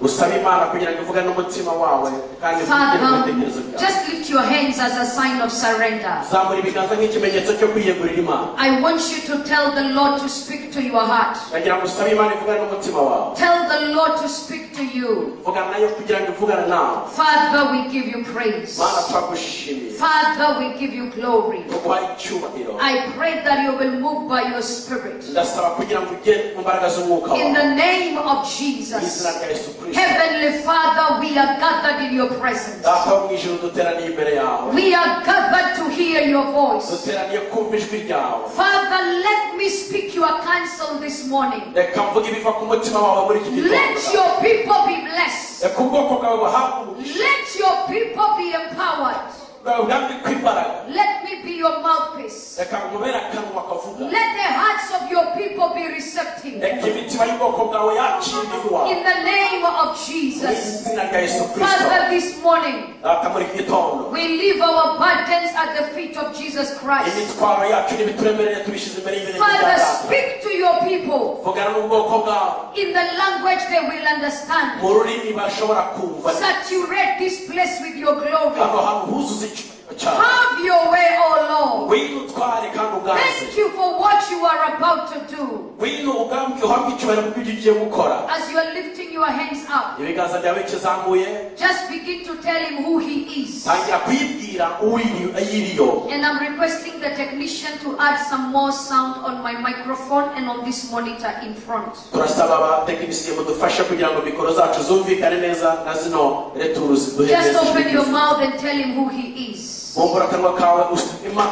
Usaba Imana kugira ngo ivugane n'umutima wawe kandi ivugire mu Father, bitekerezo byawe. Just lift your hands as a sign of surrender. Zamura ibiganza nk'ikimenyetso cyo kwiyegurira Imana. I want you to tell the Lord to speak to your heart. Ndagira ngo usabe Imana ivugane n'umutima wawe. Tell the Lord to speak to you. Vugana nayo kugira ngo ivugane nawe. Father, we give you praise. Mana, turagushimiye. Father, we give you glory. Tuguha icyubahiro. I pray that you will move by your Spirit. Ndasaba kugira ngo ugende mu mbaraga z'umwuka In wawe. the name of Mu Jesus. izina rya Yesu Kristo. Heavenly Father, we are gathered in your presence. Data wo mu ijuru, duteraniye imbere yawe. We are gathered to hear your voice. Duteraniye kumva ijwi ryawe. Father, let me speak your counsel this morning. Reka mvuge ibiva ku mutima wawe muri iki Let gitondo. Your people be blessed. Reka ubwoko bwawe buhabwe umugisha. Let your people be empowered. Bwawe bwambikwe imbaraga. Let me be your mouthpiece. Reka nkubere akanwa kavuga. Let the hearts of your people be receptive. Reka imitima y'ubwoko bwawe yakira ibiva. In the name of Mu Jesus. izina rya Yesu Kristo. Father, this morning, Data, muri iki gitondo, we leave our burdens at the feet of Jesus Christ. Imitwaro yacu n'ibituremereye tubishyize imbere y'ibirenge bya Father, Data. Speak to your people Vugana n'ubwoko bwawe in the language they will understand. Mu rurimi bashobora kumva. Saturate this place with your glory. Hano hantu huzuze icyubahiro cyawe. Have your way, O Lord. Ngwino utware kandi uganze. Thank you for what you are about to do. Ngwino ugambwe uhabwe icyubahiro ku byo ugiye gukora. As you are lifting your hands up, Ibiganza byawe kizamuye, just begin to tell him who he is. Tangira kuyibwira uwiriyo. And I'm requesting the technician to add some more sound on my microphone and on this monitor in front. Turasaba abatekinisiye mudufashe kugira ngo mikoro zacu zumvikane neza na zino returu ziduhe Just neza open ijwi your ryuzuye. Mouth and tell him who he is. Bumbura akanwa kawe usima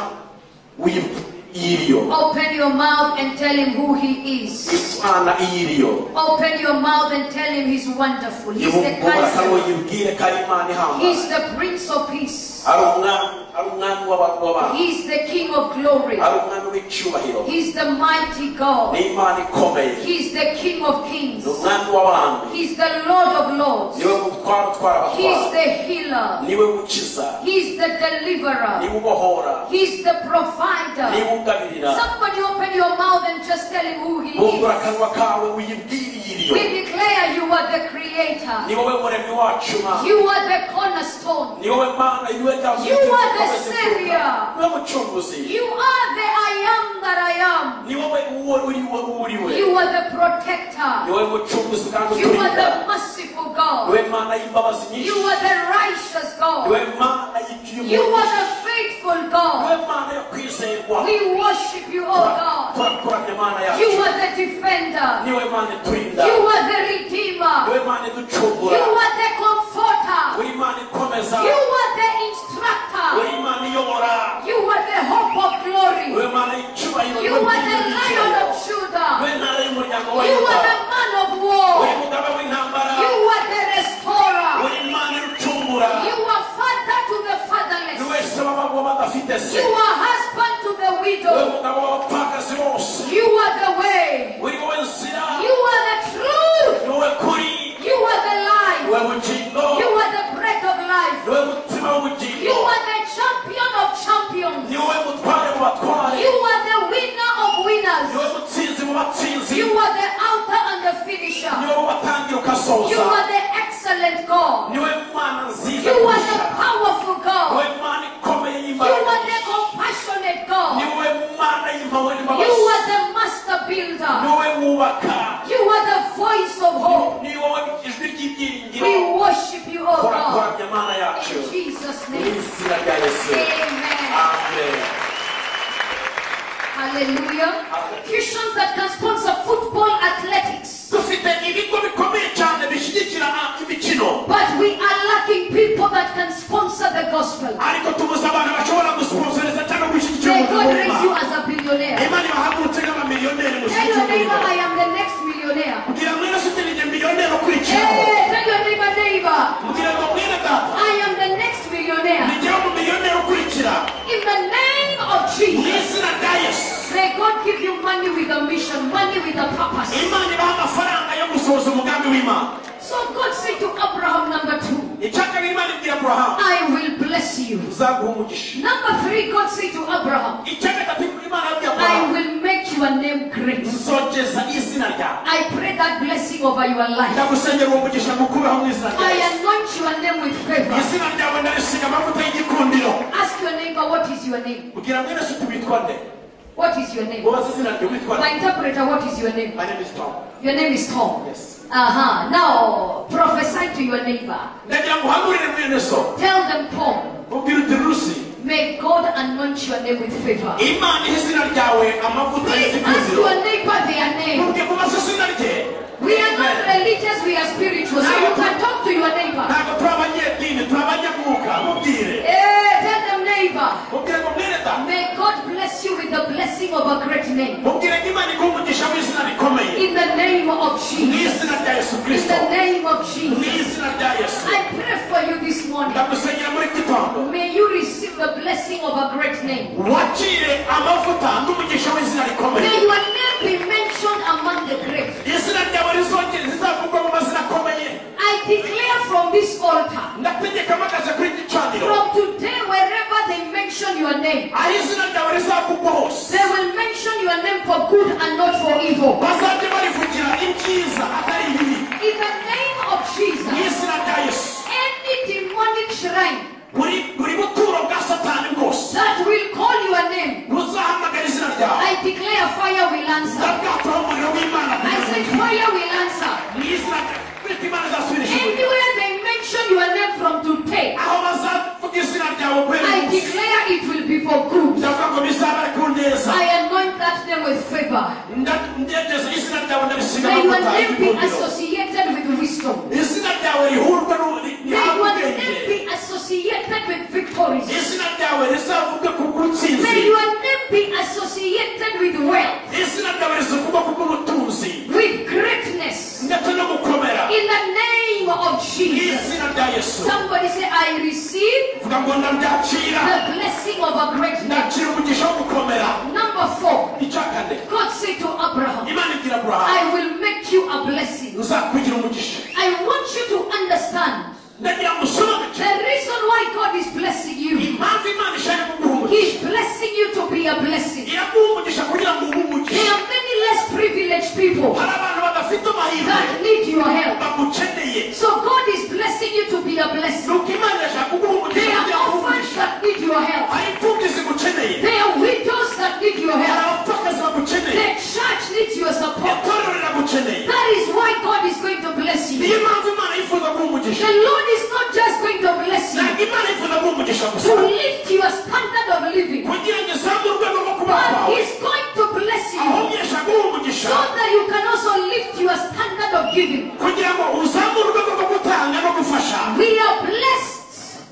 wiyiriyo. Open your mouth and tell him who he is. Imana iyiriyo. Open your mouth and tell him he's wonderful. He's the Bumbura akanwa counselor. yibwire ko ari Imana ihambaye. He's the Prince of Peace. Ari umwami, ari umwami w'abantu. He's the King of Glory. Ari umwami w'icyubahiro. He's the mighty God. Ni Imana ikomeye. He's the King of Kings. Ni umwami w'abami. He's the Lord of Lords. Niwe mutwara utwara He's abatwara. the healer. Niwe mukiza. He's the deliverer. Niwe ubohora. He's the provider. Niwe ugabirira. Somebody open your mouth and just tell him who he Bumbura is. Akanwa kawe uyibwire iyiriyo. We declare you are the creator. Ni wowe muremyi wacu Mana. You are the cornerstone. Ni wowe Mana, niwe damu. You are the savior. Niwe mucunguzi. You are the I am that I am. Ni wowe uwo uri we uri we. You are the protector. Ni wowe mucunguzi kandi You are uturinda. The merciful God. Niwe Mana y'imbabazi nyinshi. You are the righteous God. Niwe Mana You are the faithful Niwe God. Mana yo kwizerwa. We worship you, O God. Turakuramya Mana yacu. You are the defender. Niwe Mana iturinda. You are the redeemer. Niwe Mana iducungura. You are the comforter. Uri Imana ikomeza. You are the instructor. Uri Imana iyobora. You are the hope of glory. Niwe Mana y'icyubahiro. You are the Lion of Judah. Niwe ntare y'umuryango wa You are Yuda. the man of war. Uri mugaba w'intambara. You are the restorer. Uri Imana irucungura. You are father to the fatherless. Niwe se w'abagabo badafite se. You are husband to the Niwe widow. mugabo w'abapfakazi bose. You are the way. Uri wowe nzira. You are the truth. Ni wowe kuri. You are the life. Niwe bugingo. You are the bread of life. Niwe mutima w'ubugingo. You are the champion of champions. Ni wowe mutware mu batware. You are the winner of winners. Niwe mutsinzi mu batsinzi. You are the author and the finisher. Niwe watangira ukasoza. You are the excellent God. Niwe Mana nziza You are kurusha. The powerful God. Niwe Mana ikomeye You y'imbaraga. Are the compassionate God. Niwe Mana y'impuhwe You n'imbabazi. Are the master builder. Niwe wubaka. You are the voice of hope. Ni wowe ijwi ry'ibyiringiro. We worship you, O God. Turakuramya Mana yacu. In Jesus' Mu name. Izina rya Yesu. Amen. Amen. Hallelujah. Institutions that can sponsor football, athletics. Dufite ibigo bikomeye cyane bishyigikira ah, imikino. But we are lacking people that can sponsor the gospel. Ariko tubuze abantu bashobora gusponsoreza cyangwa gushyigikira May umurimo God raise you w'Imana. As a billionaire. Imana ibahagurutse nk'abamiliyoneri Tell mushyigikira your neighbor, umurimo. "I am the next millionaire." Mbwira mwene so uti ninjye miliyoneri ukurikiraho. Hey, tell your neighbor, "Neighbor, Mbwira ngo mwene data, I am the next millionaire." Ni jyewe umumiliyoneri ukurikira. In the name of Mu Jesus. Izina rya Yesu. May God give you money with a mission, money with a purpose. Imana ibaha amafaranga yo gusohoza umugambi w'Imana. So God said to Abraham, number two, Icya kabiri Imana ibwira Aburahamu, "I will bless you." uzaguha umugisha. Number three, God said to Abraham, Icya gatatu Imana yabwiye I Aburahamu, will make your name great. Nzogeza izina ryawe. I pray that blessing over your life. Ndagusengera uwo mugisha ngo ukubeho mu izina rya I Yesu. Anoint your name with favor. Izina ryawe ndarisiga amavuta y'igikundiro. Ask your neighbor, what is your name? Bwira mwene se uti witwa nde? What is your name? Mubaze izina rye witwa My nde? interpreter, what is your name? My name is Tom. Your name is Tom. Yes. Now, prophesy to your neighbor. Ndagira ngo uhanurire mwene so. Tell them, Tom, mubwire uti Rusi, may God anoint your name with favor. Imana ihe izina ryawe amavuta Please ask y'igikundiro. Your neighbor their name. Mubwire mubaze izina rye. We are not religious, we are spiritual. So you can talk to your neighbor. Ntabwo turi abanyedini turi abanyamwuka mubwire. Hey, tell them, neighbor, mubwire ngo mwene da, may God bless you with the blessing of a great name. Mubwire ngo Imana iguhe umugisha w'izina rikomeye. In the name of Mu Jesus. izina rya Yesu In Kristo. the name of Mu Jesus. izina rya Yesu. I pray for you this morning. Ndagusengera muri iki gitondo. May you receive the blessing of a great name. Wakire amavuta n'umugisha w'izina rikomeye. May your name be mentioned among the great. Izina ryawe rizongere rizavugwa mu mazina akomeye. I declare from this altar, ndategeka mpagaze kuri iki gicaniro, from today, wherever they mention your name, aho izina ryawe rizavugwa hose, they will mention your name for good and not for evil. Bazajya barivugira ibyiza atari ibibi. In the name of Mu Jesus, izina rya Yesu, any demonic shrine buri buri buturo bwa Satani bwose that will call your name, buzahamagara izina ryawe, I declare fire will answer. Ndabwaturaho umuriro w'Imana. I say fire will answer. Mu izina rya Kristo Imana izasubirisha umuriro. Anywhere they mention your name from today, aho bazavuga izina ryawe guhera I uyu munsi, declare it will be for good. Ndavuga ngo bizaba ari ku neza. I anoint that name with favor. Nda- ndegeza izina ryawe ndarisiga May your amavuta name be y'igikundiro. Associated with wisdom. Izina ryawe rihurwe n'u- ri- May rihabwe your ubwenge. Name be associated with victories. Izina ryawe rizavuge ku bw'intsinzi. May your name be associated with wealth, izina ryawe rizivugwa ku bw'ubutunzi, with greatness. Ndetse no gukomera. In the name of Mu Jesus. izina rya Yesu. Somebody say, I receive vuga ngo ndabyakira, the blessing of a great name. Ndakira umugisha wo gukomera. Number four, icya kane, God said to Abraham, Imana ibwira Aburahamu, I will make you a blessing. Nzakugira umugisha. I want you to understand ndagira ngo usobanukirwe the reason why God is blessing you. Impamvu Imana ishaka kuguha umugisha. He's blessing you to be a blessing. Iraguha umugisha kugira ngo ube There umugisha. Are many less privileged people hari abantu badafite amahirwe that need your help. Bagukeneye. So God is blessing you to be a blessing. Nuko Imana irashaka kuguha umugisha There kugira are ngo ube orphans umugisha. That need your help. Hari imfubyi zigukeneye. There are widows that need your hari help. Abapfakazi bagukeneye. The church needs your support. Itorero riragukeneye. That is why God is going to bless you. Niyo mpamvu Imana yifuza kuguha umugisha. The Lord is not just going to bless you ntabwo Imana yifuza kuguha umugisha gusa to lift your standard of living, kugira ngo izamure urwego rwo kubaho but kwawe, He's going to bless you ahubwo irashaka kuguha umugisha so that you can also lift your standard of giving. Kugira ngo uzamure urwego rwo gutanga no gufasha. We are blessed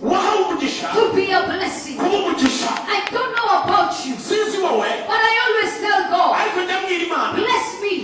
wahawe umugisha to be a blessing. Kuba umugisha. I don't know about you, sinzi wowe, but I always tell God, ariko njya mbwira Imana, bless me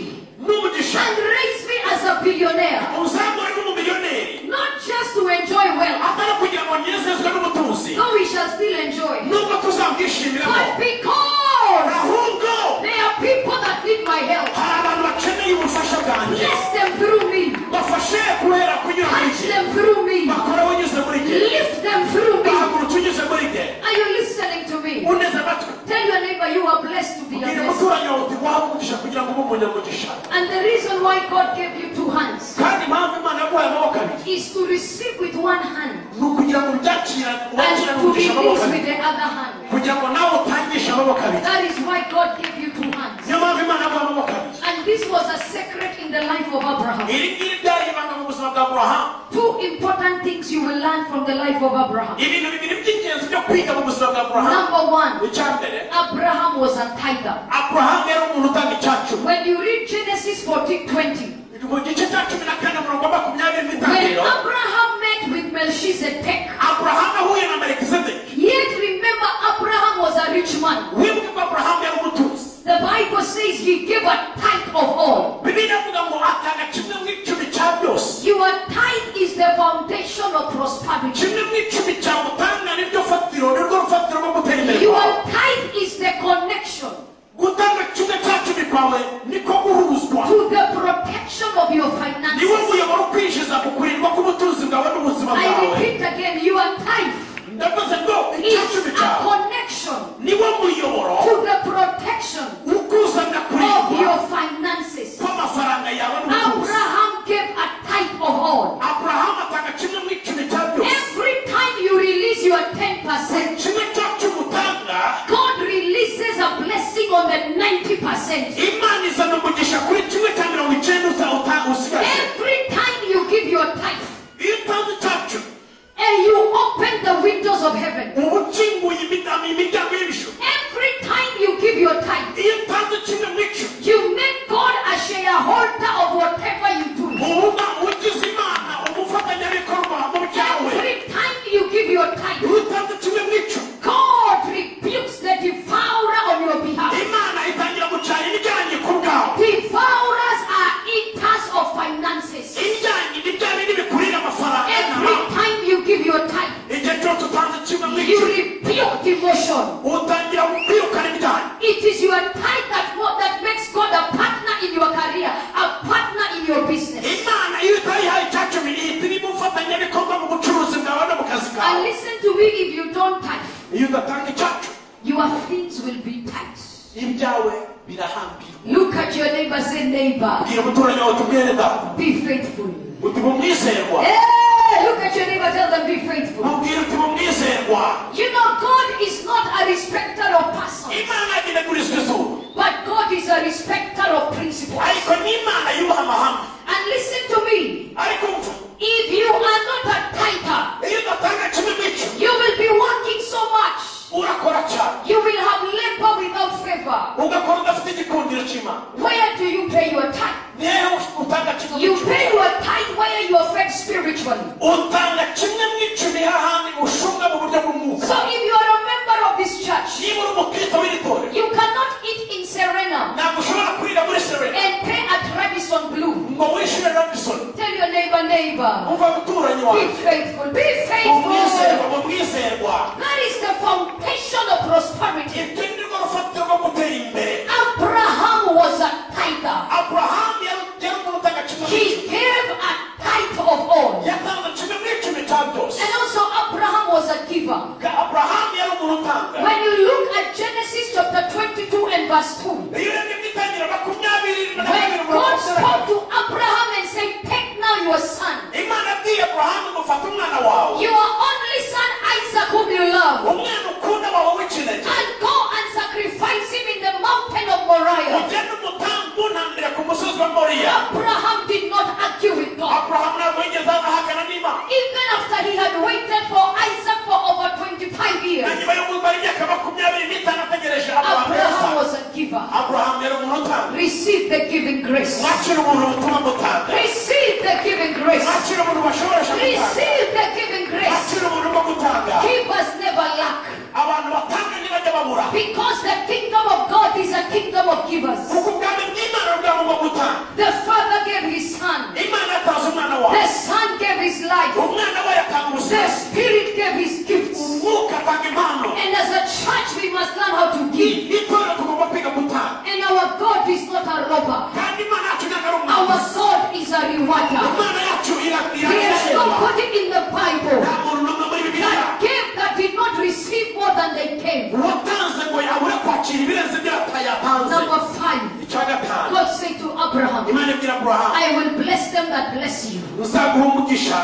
n'umugisha and raise me as a billionaire. Uzamure nk'umumiliyoneri. Not just to enjoy wealth, atari kugira ngo nyezezwe n'ubutunzi, though we shall still enjoy, nubwo tuzabwishimiramo, but because ahubwo there are people that need my help. Hari abantu bakeneye ubufasha bwanjye. Bless them through me. Bafashe guhera kunyura muri Touch jye. Them through me. Bakora unyuze muri jye. Lift them through me. Bahagurutse unyuze muri jye. Are you listening to me? Unteze amatwi? Tell your neighbor you are blessed to be a bwira blessing. umuturanyi wawe uti wahawe umugisha kugira ngo ube umunyamugisha. And the reason why God gave you two hands kandi impamvu Imana yaguhaye amaboko abiri is to receive with one hand ni ukugira ngo ubyakira and wakire to umugisha amaboko release abiri with the other hand. kugira ngo nawe utangishe amaboko abiri. That is why God gave you two hands. Niyo mpamvu Imana yaguhaye amaboko abiri. And this was a secret in the life of Abraham. Iri ngiri ryari ibanga mu buzima bwa Aburahamu. Two important things you will learn from the life of Abraham. Ibintu bibiri by'ingenzi byo kwiga mu buzima bwa Aburahamu. Number one, icya mbere, Abraham was a tither. Aburahamu yari umuntu utanga icyacu. When you read Genesis 14:20, mu gice cya 14 umurongo wa 20 when n'itangiriro, Abraham met with Melchizedek, Aburahamu ahuye na Melikisedeki, yet remember Abraham was a rich man. Wibuke ko Aburahamu yari umutunzi. The Bible says he gave a tithe of all. Bibiliya ivuga ngo atanga kimwe mu icumi cya byose. Your tithe is the foundation of prosperity. Kimwe mu icumi cyawe utanga niryo fatiro nirwo rufatiro rwo gutera imbere Your kwawe. Tithe is the connection gutanga kimwe cya cumi kwawe niko guhuzwa to the protection of your niwo finances. Muyoboro ukwinjiza ku kurindwa k'ubutunzi bwawe n'ubuzima I bwawe. Repeat again, your tithe ndavuze ngo icya is cumi a cyawe connection niwo muyoboro to the protection Udatanga icyacu, your things will be tight. Ibyawe birahambirwa. Look at your neighbor, say, "Neighbor, Bwira umuturanyi wawe tubwire data, be faithful." uti bumwizerwa. Hey, look at your neighbor, tell them, "Be faithful." Mubwire uti bumwizerwa. You know, God is not a respecter of persons, Imana yagenegurizwa izuba, but God is a respecter of principles. Ariko n'Imana yubaha amahame. And listen to me, Ariko umva, if you are not a tither, iyo udatanga kimwe mu icumi, you will be working so much. Urakora cyane, You will have labor without favor. Ugakora udafite igikundiro cy'Imana. Where do you pay your tithe? Ni hehe utanga kimwe mu You icumi? pay your tithe where you are fed spiritually. Utanga kimwe mu icumi hahandi ushumwa mu buryo bw'umwuka. So if you are a member of this church, Niba uri umukristo w'iri torero, you cannot eat in Serena ntabwo ushobora kurira muri Serena and pay at Radisson Blu. Ngo wishyure Radisson. Tell your neighbor, "Neighbor, Umva muturanyi be wawe, faithful, be umwizerwa, faithful." umwizerwa. That is the foundation of prosperity. Ibyo ni rwo rufatiro rwo gutera imbere. Abraham was a tither. Aburahamu yari yari umuntu utanga kimwe mu He icumi. Gave a tithe of all. Yatanze kimwe mu icumi cya byose. And also Abraham was a giver. Aburahamu yari umuntu utanga. When you look at Genesis chapter 22 and verse 2, Iyo urebye mu Itangira 22 when God spoke to Abraham and said, "Take now your son, Imana yabwiye Aburahamu ngo fata umwana wawe, your only son Isaac, whom you love, umwana ukunda wawe w'ikinege, and go and sacrifice him in the mountain of Moriah." Ugende umuntambire ku musozi wa Moriya. Abraham did not argue with God. Aburahamu ntabwo yigeze ahakana n'Imana. Even after he had waited for Isaac for over 25 Na years, nyuma yo kumara imyaka 25 ategereje Aburahamu Abraham yasa was a giver. Aburahamu yari umuntu utanga. Receive the giving grace. Mwakira ubuntu butuma mutanga. Receive the giving grace. Mwakira ubuntu bashoboresha gutanga. Receive the giving grace. Mwakira ubuntu bwo gutanga. Givers never lack. Abantu batanga ntibajya babura, Because the kingdom of God is a kingdom of givers. Kuko ubwami bw'Imana ari ubwami bwo gutanga. The Father gave his Son. Imana yatanze umwana wawe. The Son gave his life. Umwana we yatanga ubuzima. The Spirit gave his gifts. Umwuka atanga impano. And as a church, we must learn how to give. Itorero tugomba kwiga gutanga. And our God is not a robber. Kandi Imana yacu ntabwo ari Our umwambuzi. God is a rewarder. Imana yacu There is irahemba. Nobody in the Bible Nta muntu n'umwe muri Bibiliya that gave that did not receive more than they gave. Watanze ngo yabure kwakira ibirenze ibyo yatanze. Number 5, Icya gatanu, God said to Abraham, Imana ibwira Aburahamu, "I will bless them that bless you. Nzaguha umugisha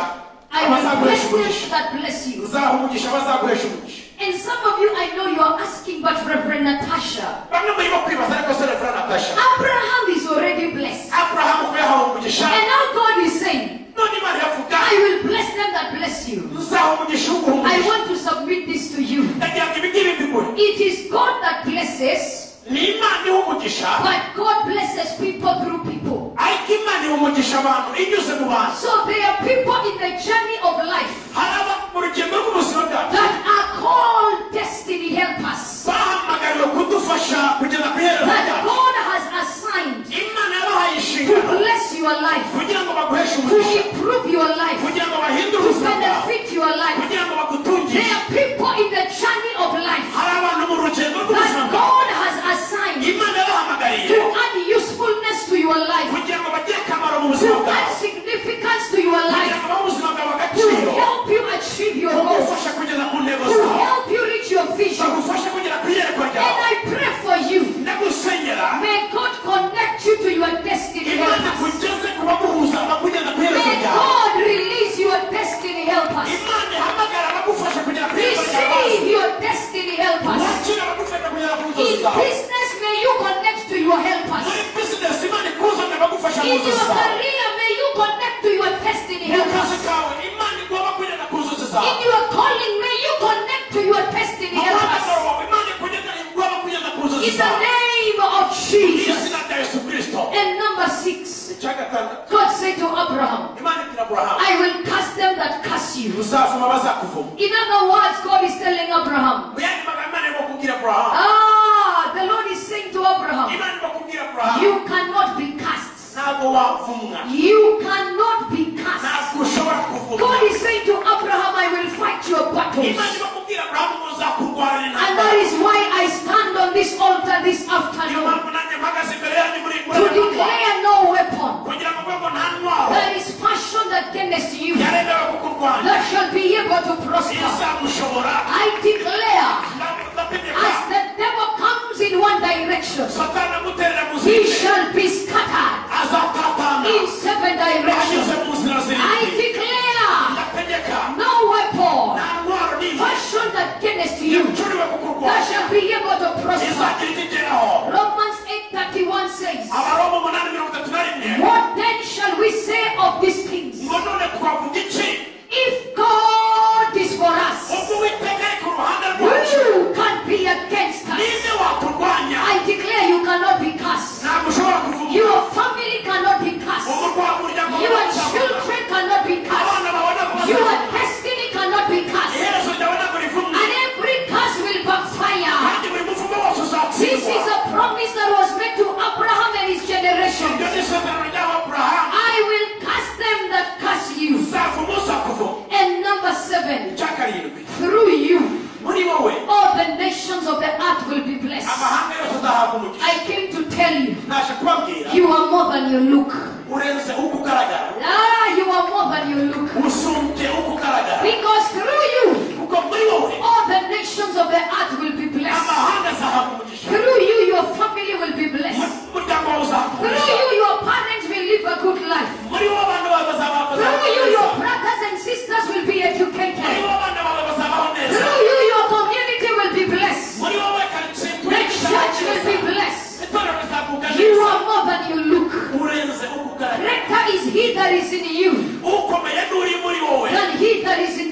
I will abazaguhesha bless umugisha. Them that bless you." Nzaha umugisha abazaguhesha umugisha. And some of you, I know you are asking, "But Reverend Natasha, Bamwe muri bo kwibaza ariko se Reverend Natasha, Abraham is already blessed." Aburahamu ko yahawe umugisha, And now God is saying, none Imana iravuga, "I will bless them that bless you." nzaha umugisha uguha I umugisha. Want to submit this to you. Ndagira ngo ibi ngibi mbiguhe. It is God that blesses, Ni Imana iha umugisha, but God blesses people through people. Ariko Imana iha umugisha abantu inyuze mu bantu. So there are people in the journey of life Hari aba mu rugendo rw'ubuzima bwacu that are called destiny helpers, bahamagariwe kudufasha kugeza ku iherezo that ryacu. God has assigned Imana yabahaye to inshingano bless your life, kugira ngo baguheshe to umugisha, improve your life, kugira ngo bahindure to ubuzima bwawe, benefit your life. Kugira ngo There bagutungishe. Are people in the journey of life Hari abantu mu rugendo rw'ubuzima that bwawe God has assigned Imana yabahamagariye to add usefulness to your life, kugira ngo bagire akamaro mu to buzima add bwawe, significance to your kugira life, ngo bahe ubuzima bwawe to agaciro, help you achieve your goals, bagufasha kugeza ku ntego to zawe, help you reach your vision. Bagufasha kugera ku iyerekwa And ryawe. I pray for you. Ndagusengera. May God connect you to your destiny Imana helpers. ikugeze ku baguhuza bakugeza ku iherezo May ryawe. God release your destiny helpers. Imana ihamagara abagufasha kugera ku iherezo ryawe. Receive your destiny helpers. Wakira abagufasha kugera ku nzozi In zawe. Business, may you connect to your helpers. Muri bizinesi Imana ikuzanira abagufasha mu In nzozi your zawe. Career, may you connect to your destiny Mu kazi helpers. Kawe Imana iguha kugeza ku nzozi zawe. In your calling, may you connect to your destiny Mu helpers. muhamagaro wawe Imana ikugeza iguha kugeza ku nzozi In the zawe. Name of Mu Jesus. izina rya Yesu Kristo. And number 6, Icya gatandatu, God said to Abraham, Imana ibwira Aburahamu, "I will curse them that curse you." uzavuma abazakuvuma. In other words, God is telling Abraham, Mu yandi magambo Imana irimo kubwira Aburahamu, ah, the Lord is saying to Abraham, Imana irimo kubwira Aburahamu, "You cannot be cursed." Ntabwo wavumwa. You cannot be cursed. Ntabwo ushobora kuvumwa. God is saying to Abraham, "I will fight your battles." Imana irimo kubwira Aburahamu ngo nzakurwanira And intambara. that is why I stand on this altar this Niyo afternoon mpamvu nanjye mpagaze imbere yanyu muri muri to aya manywa declare no weapon kugira ngo mvuge ngo nta ntwaro that is fashioned against you yaremewe kukurwanya that shall be able to prosper. Izagushobora. I declare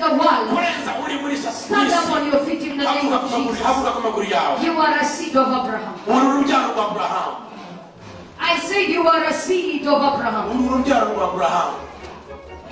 the world. Kurenza uri muri Stand up isi. On your feet in the name Haguruka of ku maguru, Jesus. haguruka ku maguru yawe. You are a seed of Abraham. Uri urubyaro rwa Aburahamu. I say you are a seed of Abraham. Uri urubyaro rwa Aburahamu.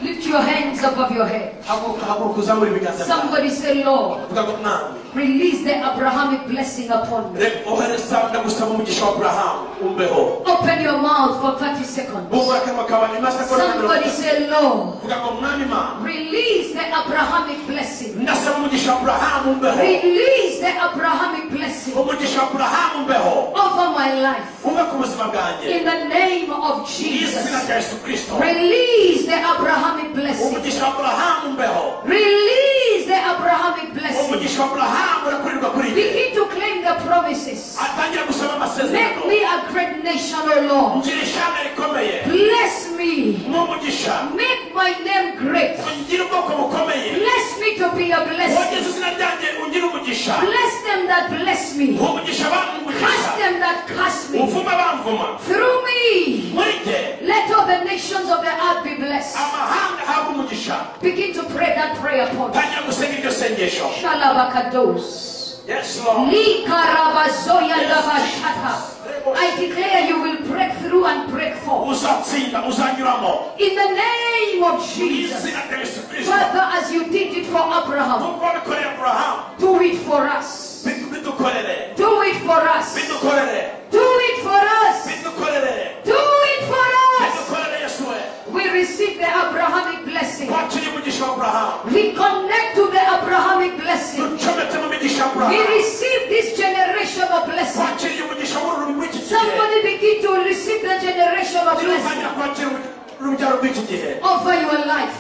Lift your hands above your head. Haguruka, haguruka uzamure ibiganza byawe. Somebody say, "Lord, Vuga ngo Mwami, release the Abrahamic blessing upon me." Reka ohereza, ndagusaba umugisha wa Aburahamu umbeho. Open your mouth for 30 seconds. Bumbura akanwa kawe amasegonda mirongo Somebody itatu. say, "Lord, Vuga ngo Mwami Mana, release the Abrahamic blessing." Ndasaba umugisha wa Aburahamu umbeho. Release the Abrahamic blessing Umugisha wa Aburahamu umbeho over my life. Ube ku buzima bwanjye. In the name of Mu izina Jesus. Rya Yesu Kristo. Release the Abrahamic blessing. Umugisha wa Aburahamu umbeho. Release the Abrahamic blessing. Umugisha wa Aburahamu urakurirwa kuri njye. Begin to claim the promises. Atangira gusaba Make amasezerano. Me a great nation, O Lord. Ngira ishyanga rikomeye. Bless me. N'umugisha. Make my name great. Ungire ubwoko bukomeye. Bless me to be a blessing. Wongeze izina ryanjye ungire umugisha. Bless them that bless me. Umugisha Curse bamugisha. Them that curse me. Uvuma bamvuma. Through me, Muri jye, let all the nations of the earth be blessed. Amahanga ahabwe umugisha. Begin to pray that prayer point. Tangira gusenga iryo sengesho. Shalabakados. Yes, Lord. Likarabazoya dabashata. I declare you will break through and break forth. Uzatsinda uzanyuramo. In the name of Mu Jesus. izina rya Yesu Kristo. Father, as you did it for Abraham, Nk'uko wabikoreye Aburahamu, do it for us. Bidukorere. Do it for us. Bidukorere. Do it for us. Bidukorere. Do it for us. Bidukorere Yesu we. We receive the Abrahamic blessing. Twakiriye umugisha wa Aburahamu. We connect to the Abrahamic blessing. Ducometse mu migisha ya We Aburahamu. Receive this generational blessing. Twakiriye umugisha w'ururimi rw'iki gihe. Somebody begin to receive the generational blessing Tutangira kwakira urubyaro rw'iki gihe over your life.